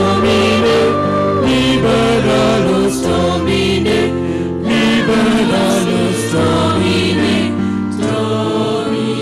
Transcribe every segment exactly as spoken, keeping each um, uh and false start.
Domine, libera nos, Domine, libera nos, Domine, Domine.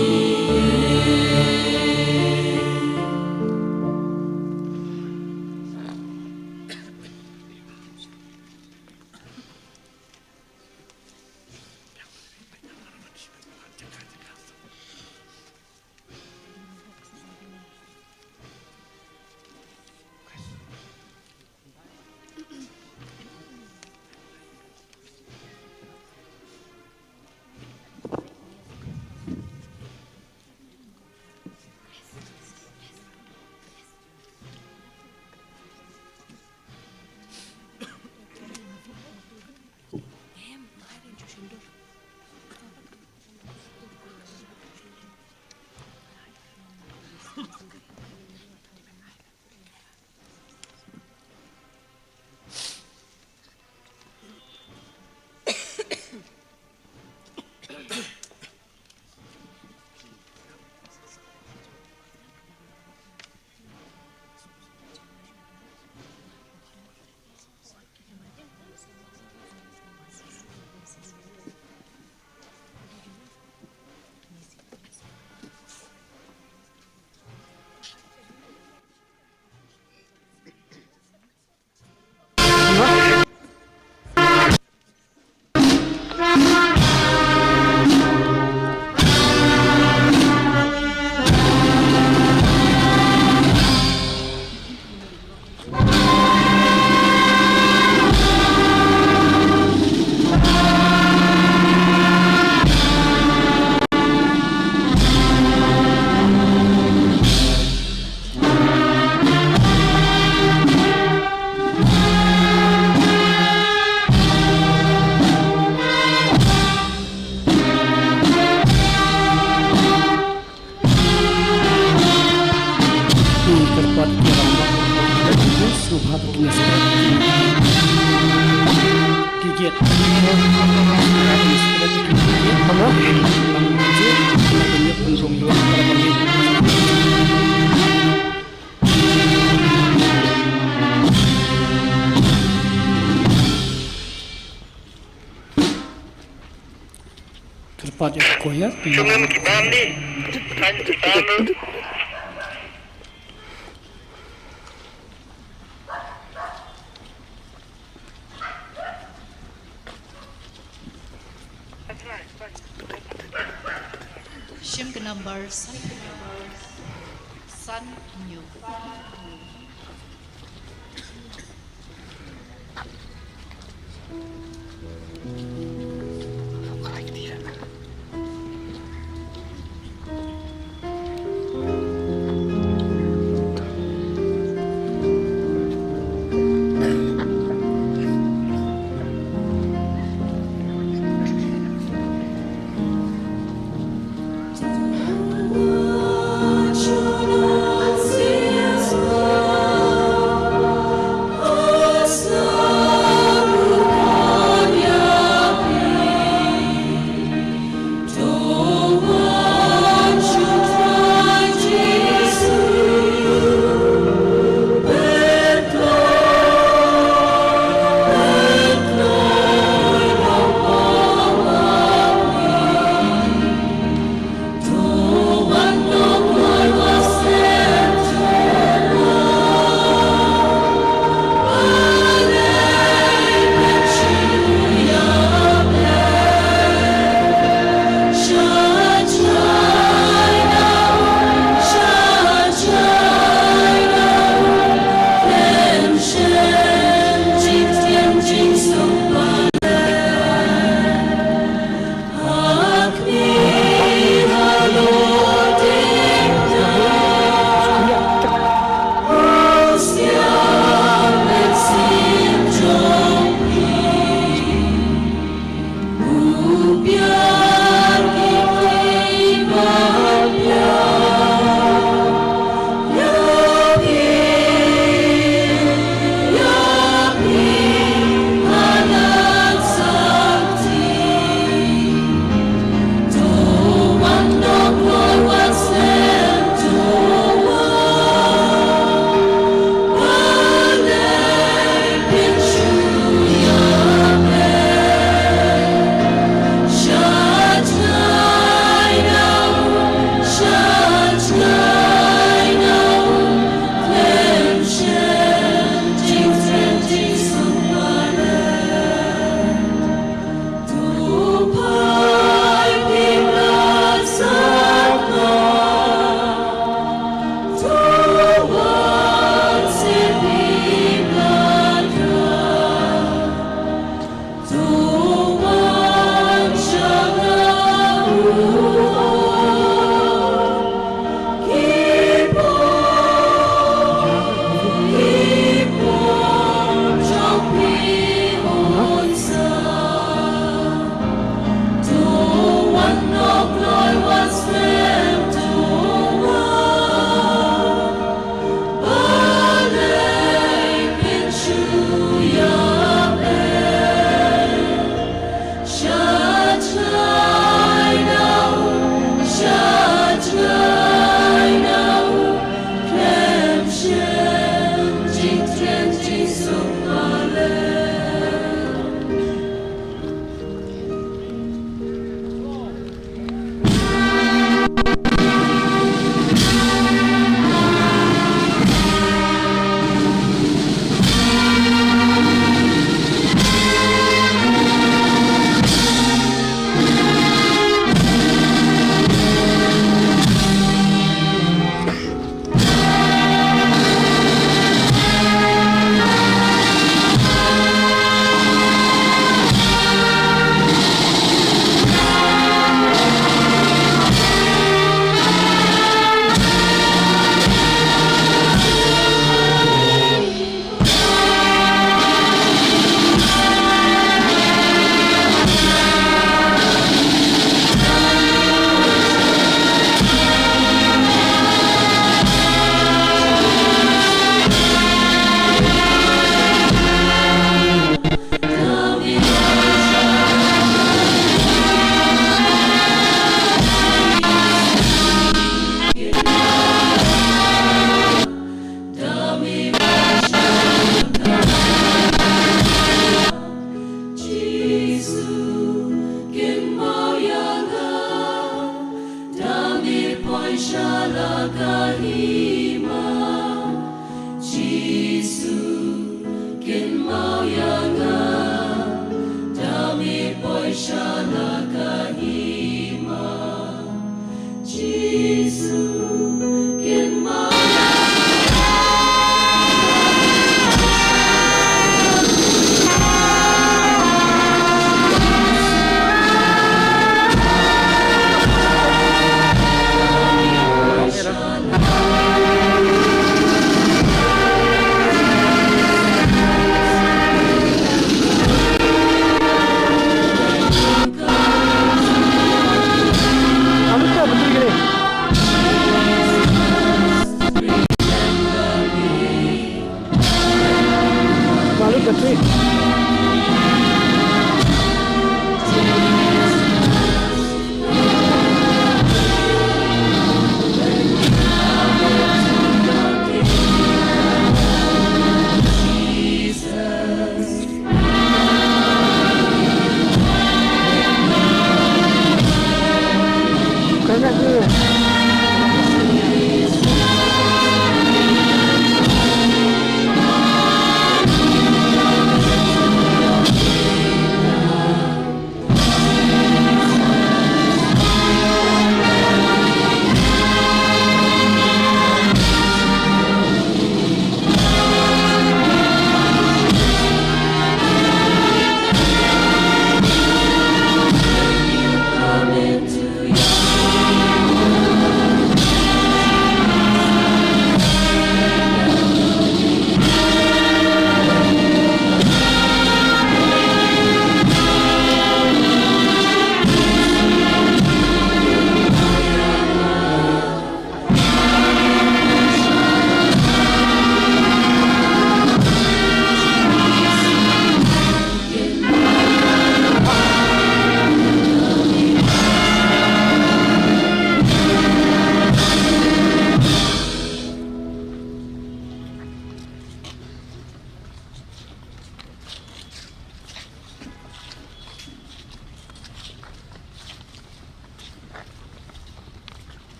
Ki kyrpad ki rangbah, sngewbha ba kin ïa sngewbha ki giat. Kyrpad ïa ka choir. Shong lam ki bam di. Kan ki bam. Shim ka number san, san hynñiew. ka hima. Jisu, kynmaw ïa nga da me poi sha la ka hima. Jisu, kynmaw ïa nga.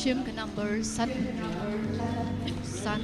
Shim ka number san. San.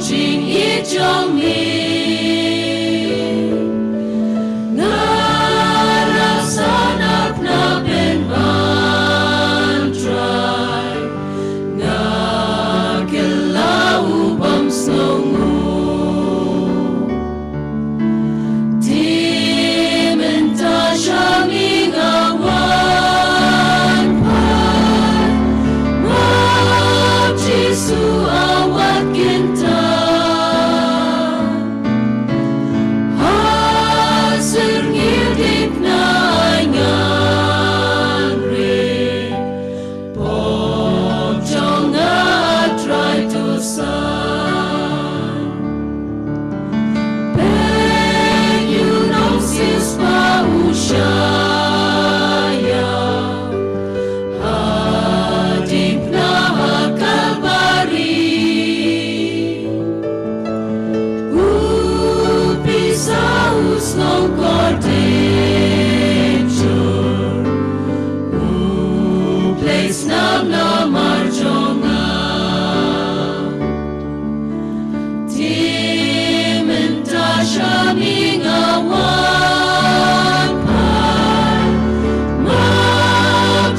jingïeit jong me. Nga la sah na ka bynta ban Trai, nga kylla u bym sngewnguh. Te mynta sha me nga wan phai, ma Jisu a wat kynta. Ha syrngiew diengphna ai ngan ri, pop jong nga Trai to san. Peit ïa u nongsiewspah u shah ïa, ha diengphna ha Kalbari. U pisa u sngewkordit jur, u plie snam namar jong nga. Te mynta sha me nga wan phai, ma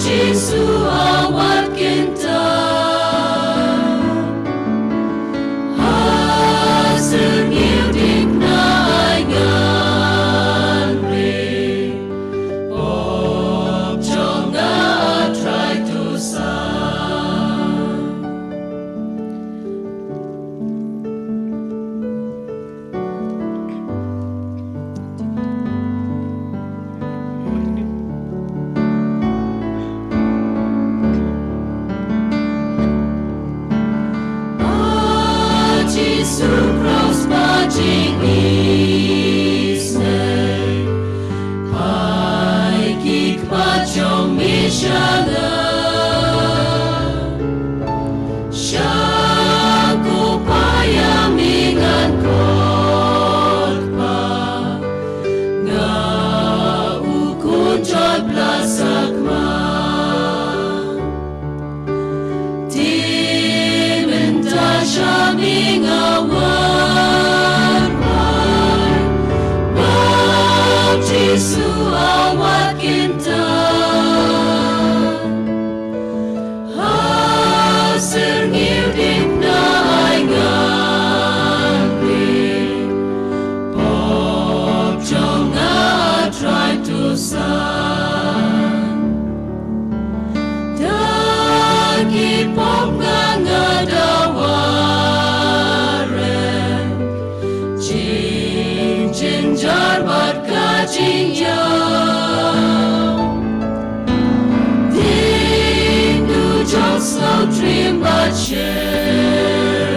Jisu a wat kynta. Ha syrngiew diengphna ai ngan ri, pop jong nga Trai to san. Jisu cross ba jingïeit, phai ki kpa jong me sha nga. Sha ko paia me ngan khot, Kpa, nga u khun jot blasakma. Te mynta sha me nga wan phai, ma Jisu a wat kynta. Ha syrngiew diengphna ai ngan ri, pop jong nga Trai to san. Da ki pop nga nga dawa rek, jingjynjar bad ka jingïap. Dei dujok sngewtriem bad shyrkhei,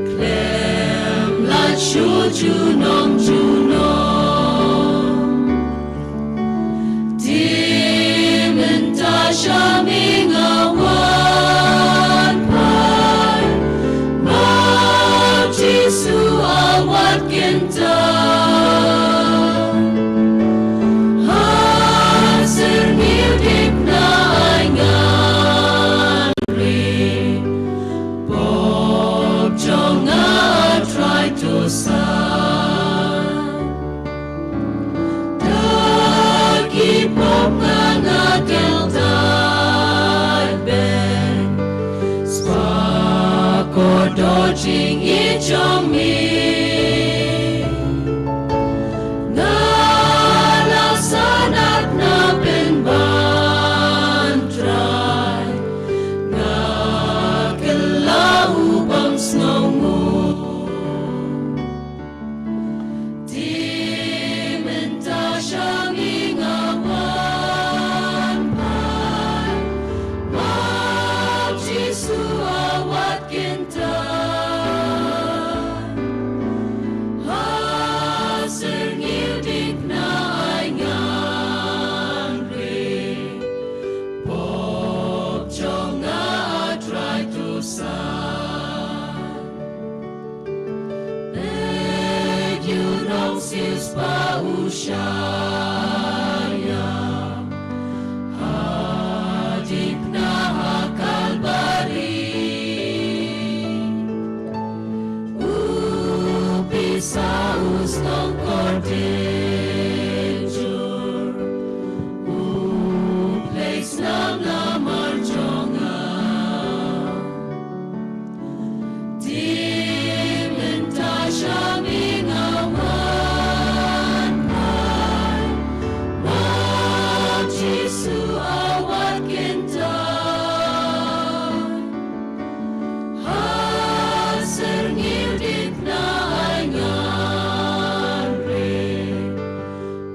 khlem lait shuh junom junom. Te mynta sha me nga wan phai, ma Jisu a wat kynta. Ha syrngiew diengphna ai ngan ri, pop jong nga Trai to san. Da ki pop nga nga kyntait beit, spah kordor jingïeit jong me. Nga la sah na ka bynta ban Trai, nga kylla u bym sngewnguh. Te mynta sha me nga wan phai, ma Jisu a wat kynta. Ha syrngiew diengphna ai ngan ri, pop jong nga Trai to san. Peit ïa u nongsiewspah u shah ïa, ha diengphna ha Kalbari. Sa u sngewkordit jur, u Blei snam lamar jong nga. Te mynta sha me nga wan phai, ma Jisu a wat kyntait. Ha syrngiew dikna ai ngan ri,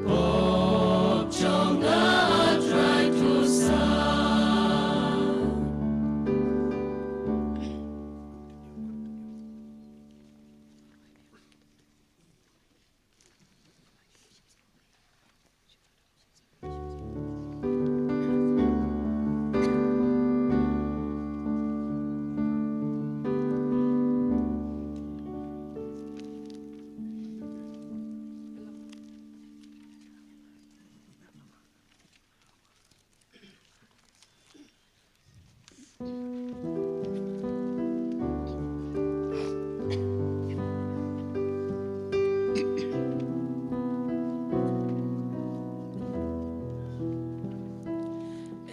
pop jong nga a Trai to sa.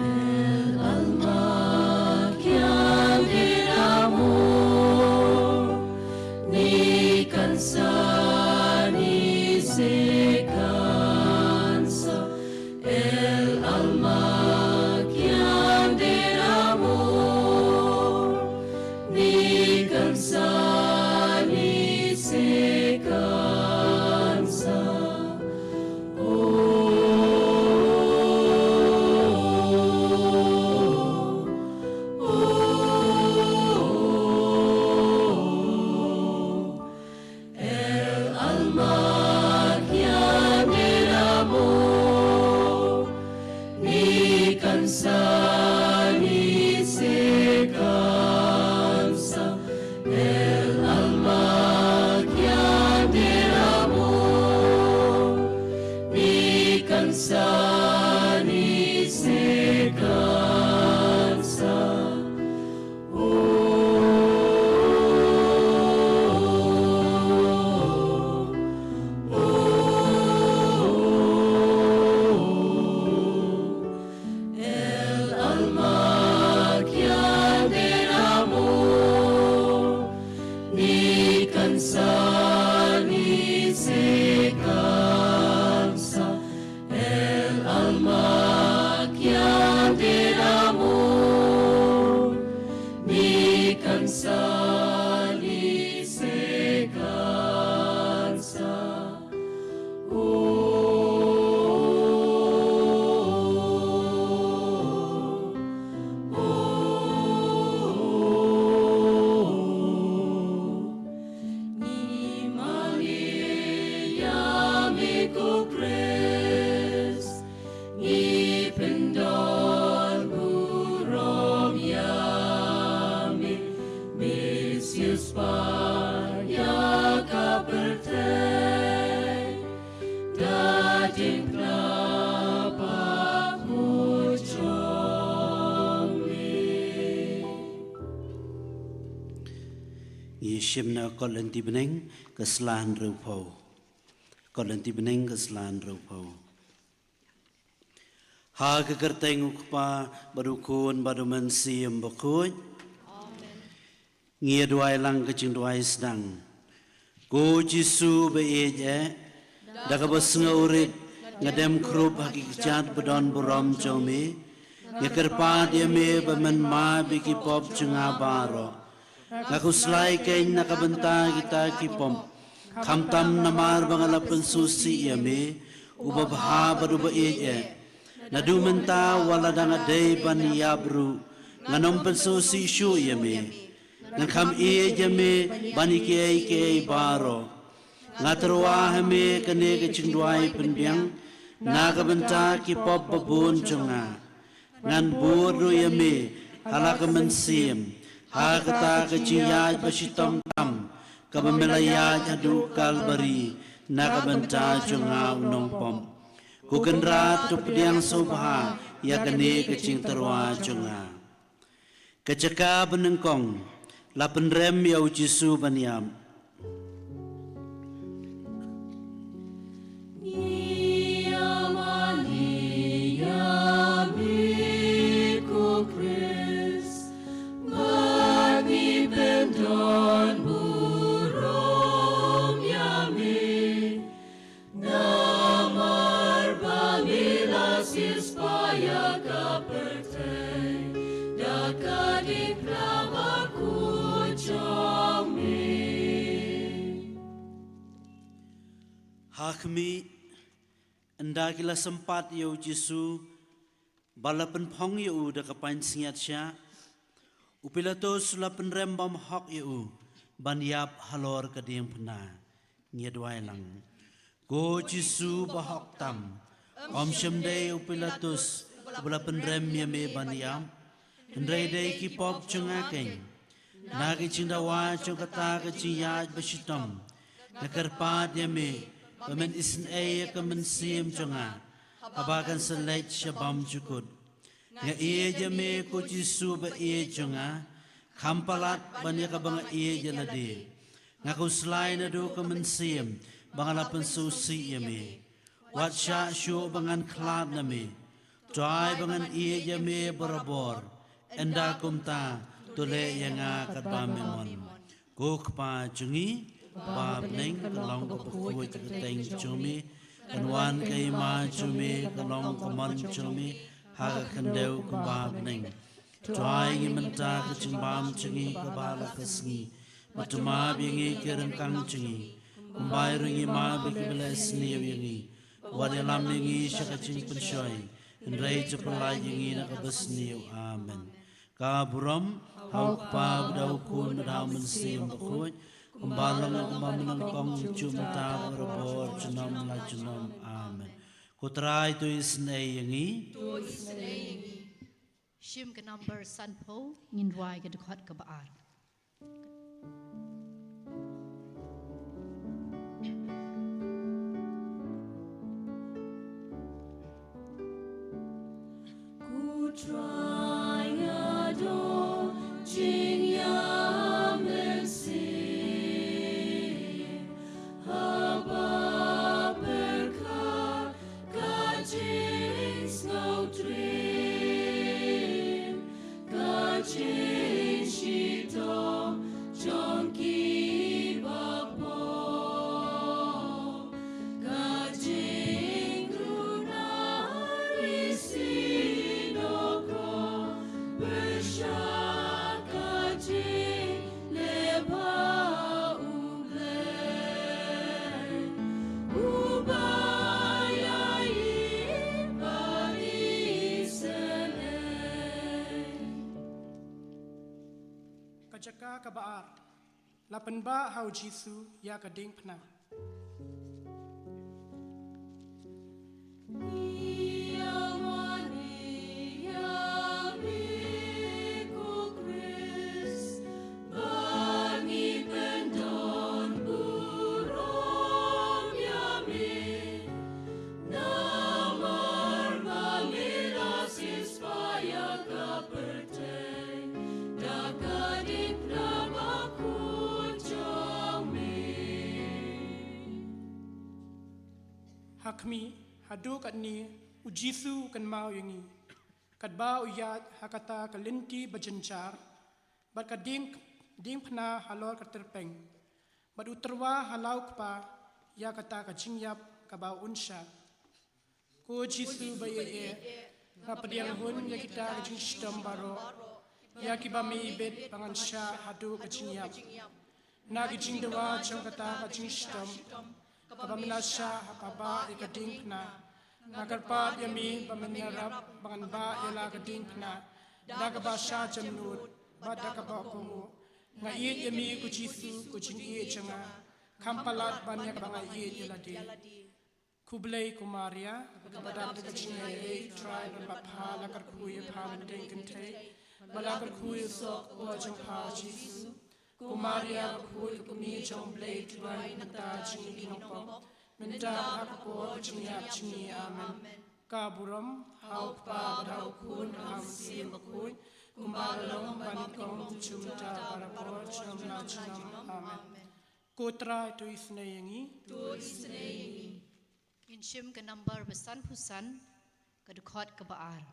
El alma kian de amor, ni kan sa ni se kan sa. El alma kian de amor, ni kan sa ni se kan sa. Oh, oh, oh, oh. El alma kian de amor, ni kan sa ni se kan sa. El alma kian de amor, ni kan sa ni se kan sa. El alma kian de amor, ni kan sa ni se kan sa. El alma kian de amor, ni kan sa ni se kan sa. Oh, oh, oh, oh. Ngi mane ïa me ko Khrist, ngi pyndon burom ïa me, me siewspah ïa ka pyrthei, da diengphna pop jong me. Ngi shim na Kot Lynti Bneng ka sla hynriewphew. Kot Lynti Bneng ka sla hynriewphew. Ha ka kyrteng u Kpa bad u Khun bad u Mynsiem Bakhuid. Ngi ïa duwai lang ka jingduwai sdang. Ko Jisu ba ïeit eh, da kaba sngewrit nga dem khrup ha ki kjat ba don burom jong me. Nga kyrpad ïa me ba men map ïa ki pop jong nga baroh. Nga khuslai keiñ na ka bynta kita ki pop, khamtam namar ba nga la pynsngewsih ïa me, uba bha bad uba ïeit eh. Naduh mynta wat la dang dei ban ïap ruh, ngan ym pynsngewsih shuh ïa me. Ngan kham ïeit ïa me ban ïa kiei kiei baroh. Nga tyrwa ha me kane ka jingduwai pynbiang na ka bynta ki pop ba bun jong nga. Ngan bud ruh ïa me ha la ka mynsiem ha kata ka jingïaid ba shitom tam kaba me la ïaid haduh Kalbari na ka bynta jong nga u nongpop. Ko Kynrad, to pdiang sngewbha ïa kane ka jingtyrwa jong nga. Ka jaka ba nyngkong, la pynrem ïa u Jisu ban ïap. Ha khmih, ynda ki la sympat ïa u Jisu, ba la pynphong ïa u da ka pansngiat shah, u Pilatus u la pynrem bymhok ïa u ban ïap halor ka diengphna. Ngi duwai lang. Ko Jisu bahok tam, ym shym dei u Pilatus uba la pynrem ïa me ban ïap, hynrei dei ki pop jong nga keiñ. Na ka jingdawa jong kata ka jingïaid bashitom, nga kyrpad ïa me ba men isynei ïa ka mynsiem jong nga, haba kan sa leit sha bymjukut. Nga ïeit ïa me ko Jisu ba ïeit jong nga, kham palat ban ïa kaba nga ïeit ïa lade. Nga khuslai naduh ka mynsiem ba nga la pynsngewsih ïa me. Wat shah shuh ba ngan khlad na me. Trai ba ngan ïeit ïa me barabor. Ynda kumta, to leh ïa nga katba me mon. Ko Kpa jong ngi ba ha bneng, ka long ka bakhuid ka kyrteng jong me. Kan wan ka hima jong me, ka long ka mon jong me ha ka khyndew kumba ha bneng. To ai ngi mynta ka jingbam jong ngi kaba la ka sngi. Bad to map ïa ngi ki ryngkang jong ngi, kumba ruh ngi map ïa kiba la isniew ïa ngi. Wat ïalam ïa ngi sha ka jingpynshoi, hynrei to pyllait ïa ngi na kaba sniew. Amen. Ka burom ha u Kpa bad ha u Khun bad ha u Mynsiem Bakhuid, kumba long kumba mynnyngkong, juh mynta, barabor, junom la junom. Amen. Ko Trai to isynei ïa ngi. Shim ka number sanphew, ngin rwai ka dkhot kaba ar. Ko Trai, nga don jingïamynsim haba pyrkhat ka jingsngewtriem, ka jingshitom jong ki bapop, ka jingduna isynei, ko pyrshah ka jing leh bad U Blei, uba ïeit bad isynei. Ka jaka kaba ar. La pynbah ha u Jisu ïa ka diengphna. Ïa mane ïa me ko Khrist, ba ngi pyndon burom ïa me. Namar ba me la siewspah ïa ka pyrthei da ka diengphna bakhuid jong me. Ha khmih, haduh katne, u Jisu u kynmaw ïa ngi. Katba u ïaid ha kata ka lynti bajynjar, bad ka dieng, diengphna halor ka tyrpeng, bad u tyrwa ha la u Kpa ïa kata ka jingïap kaba un shah. Ko Jisu ba ïeit, nga pdiang hun ïa kita ka jingshitom baroh, ïa kiba me ibit ba ngan shah haduh ka jingïap. Na ka jingdawa jong kata ka jingshitom, kaba me la shah ha kaba ïa ka diengphna, nga kyrpad ïa me ba men ïarap ba ngan bah ïa la ka diengphna da kaba shah jemnud bad da kaba kohnguh. Nga ïeit ïa me ko Jisu, ko jingïeit jong nga, kham palat ban ïa kaba nga ïeit ïa lade. Khublei ko Maria, kaba dap da ka jingaiei, Trai u don bad pha, la kyrkhu ïa pha na pdeng kynthei, bad la kyrkhu ïa u soh ka por jong pha u Jisu. Ko Maria bakhuid, ka kmie jong u Blei, to duwai ïa ngi mynta jong ngi ki nongpop, mynta bad ha ka por ka jingïap jong ngi. Amen. Ka burom ha u Kpa bad ha u Khun bad ha u Mynsiem Bakhuid, kumba la long bad nyngkong, juh mynta bad barabor, junom la junom. Amen. Ko Trai to isynei ïa ngi. To isynei ïa ngi. Ngin shim ka number ba sanphew san, ka dkhot kaba ar.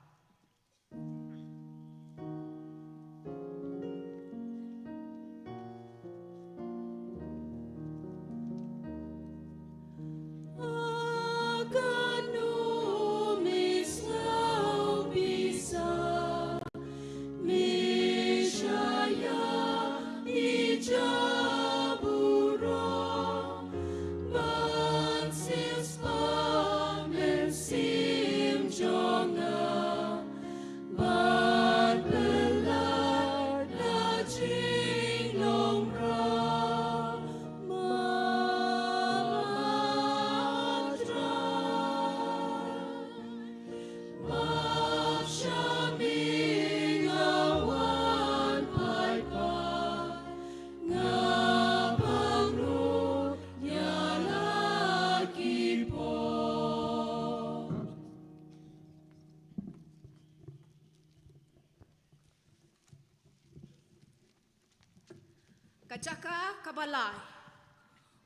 Ka jaka kaba lai.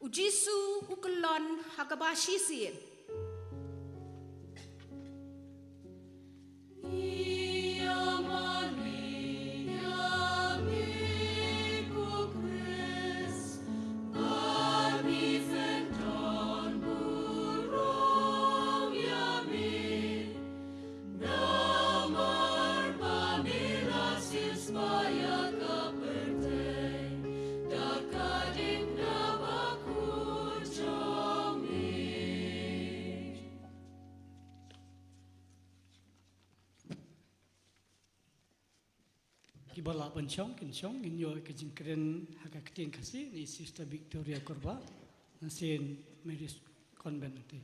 U Jisu u kyllon ha kaba shisien. Namar ba me la siewspah ïa ka pyrthei, da ka diengphna bakhuid jong me. Kiba lah ban shong, kin shong, ngin ïoh ka jingkren ha ka ktien Khasi na i Sister Victoria Kyrpang, na Saint Mary's Convent, Nangtei.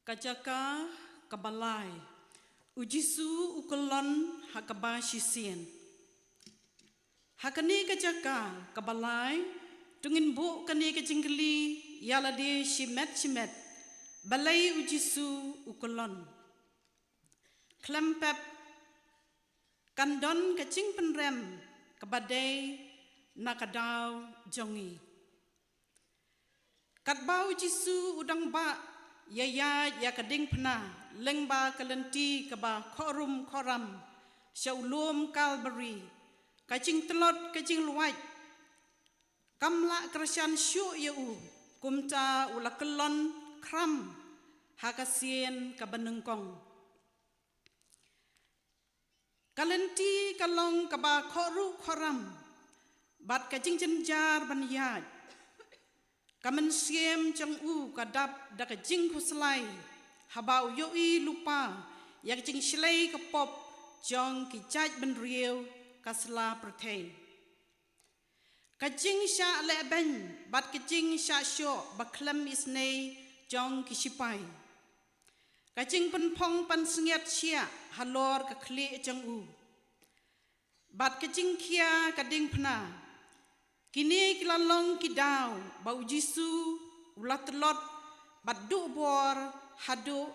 Ka jaka kaba lai. U Jisu u kyllon ha kaba shisien. Ha kane ka jaka kaba lai, to ngin buh kane ka jingkylli ïa lade shimet shimet. Balei u Jisu u kyllon? Khlem pep, kan don ka jingpynrem kaba dei na ka daw jong ngi. Katba u Jisu u dang bah ïaid ïa ka diengphna lyngba ka lynti kaba khohrum khohram sha u lum Kalbari, ka jingtlot ka jinglwait kam lah kyrshan shuh ïa u, kumta u la kyllon khram ha ka sien kaba nyngkong. Ka lynti ka long kaba khohruh khohram bad ka jingjynjar ban ïaid. Ka mynsiem jong u ka dap da ka jingkhuslai haba u ïohi lypa ïa ka jingshlei ka pop jong ki jaitbynriew, ka sla pyrthei. Ka jingshah lehbeiñ bad ka jingshah shoh ba khlem isynei jong ki shipai. Ka jingpynphong pansngiat shiah halor ka khlieh jong u. Bad ka jingkhia ka diengphna. Kine ki la long ki daw ba u Jisu u la tlot bad duh bor haduh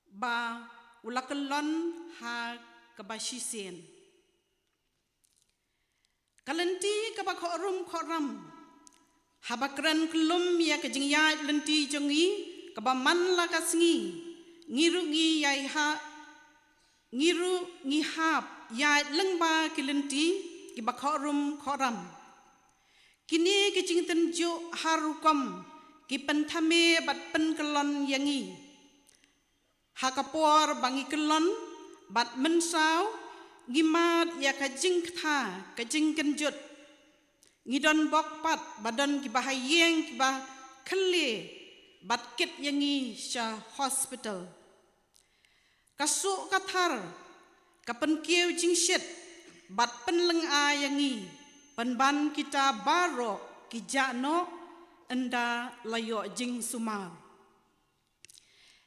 ba u la kyllon ha kaba shisien. Ka lynti kaba khohrum khohram. Haba kren kyllum ïa ka jingïaid lynti jong ngi, kaba man la ka sngi, ngi ruh ngi ïai ha, ngi ruh ngi hap ïaid lyngba ki lynti kiba khohrum khohram. Kine ki jingtynjuh har rukom ki pynthame bad pynkyllon ïa ngi. Ha ka por ba ngi kyllon bad mynsaw, ngi mad ïa ka jingkta ka jingkynjut. Ngi don bok pat ba don kiba ha ïing kiba khlieh bad kit ïa ngi sha hospital. Ka suk ka thar ka pynkiew jingshit bad pynlyngngoh ïa ngi, pynban kita baroh ki jah noh ynda la ïoh jingsumar.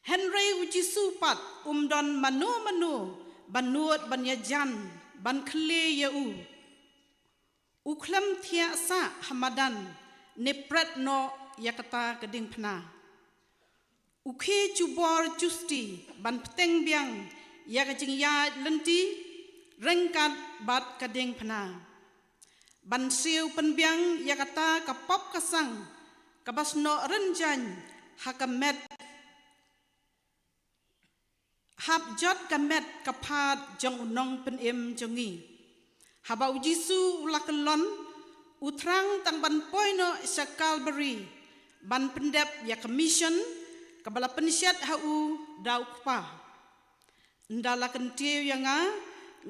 Hynrei u Jisu pat um don mano mano ba nud ban ïajan ban khlieh ïa u. U khlem thiah sah ha madan ne pret noh ïa kata ka diengphna. U khie jubor justi ban bteng biang ïa ka jingïaid lynti ryngkat bad ka diengphna. Ban siew pynbiang ïa kata ka pop ka sang kaba snoh rynjang ha ka met, hap jot ka met ka phad jong u nongpynim jong ngi. Haba u Jisu u la kyllon, u thrang tang ban poi noh sha Kalbari ban pyndep ïa ka mission kaba la pynshet ha u da u Kpa. Ynda la kyntiew ïa nga,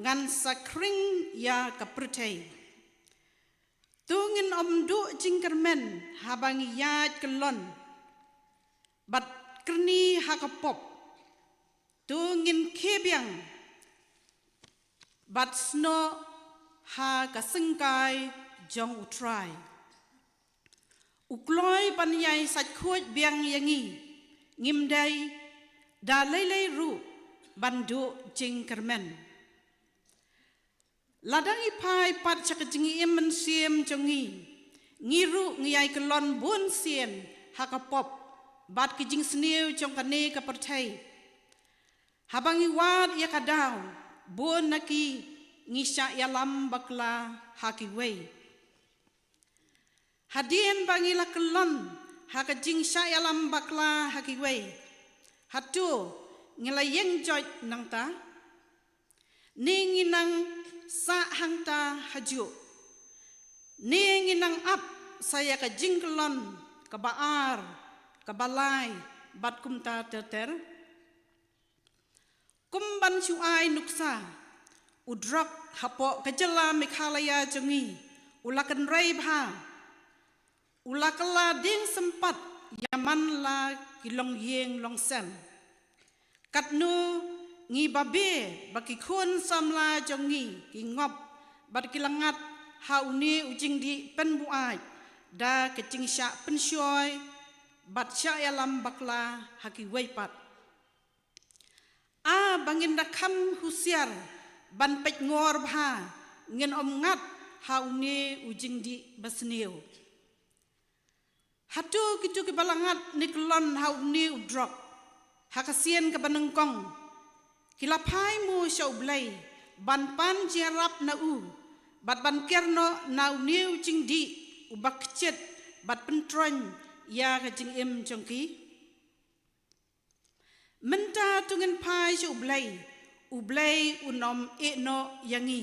ngan sa khring ïa ka pyrthei. To ngin ym duh jingkyrmen haba ngi ïaid kyllon bad kyrni ha ka pop. To ngin khie biang bad snoh ha ka syngkai jong u Trai. U kloi ban ïai sait khuid biang ïa ngi, ngim dei da lei lei ruh ban duh jingkyrmen. Lada ngi phai pat sha ka jingim mynsiem jong ngi, Ngi ruh ngi ïai kyllon bun sien ha ka pop bad ki jingsniew jong kane ka pyrthei. Haba ngi wad ïa ka daw, bun na ki ngi shah ïalam bakla ha kiwei. Hadien ba ngi la kyllon ha ka jingshah ïalam bakla ha kiwei, hato ngi la ïeng joit nangta? Ne ngi nang sah hangta hajuh? Ne ngi nang ap sa ïa ka jingkyllon kaba ar, kaba lai, bad kumta ter ter? Kum ban shu ai nuksa, u drok hapoh ka jylla Meghalaya jong ngi u la kynrei bha, u la kylla dieng sympat ïa man la ki longïing longsem. Katno ngi babe ba ki khun samla jong ngi ki ngop bad ki la ngat ha une u jingdih pynbuaid da ka jingshah pynshoi bad shah ïalam bakla ha kiwei pat. A ba ngin da kham husiar ban peit ngor bha, ngin ym ngat ha une u jingdih basniew. Hato kito kiba la ngat ne kyllon ha une u drok ha ka sien kaba nyngkong, ki la phai mo sha U Blei ban pan jingïarap na u bad ban ker noh na une u jingdih uba kjit bad pyntroiñ ïa ka jingim jong ki? Mynta to ngin phai sha U Blei, U Blei un ym ïeh noh ïa ngi.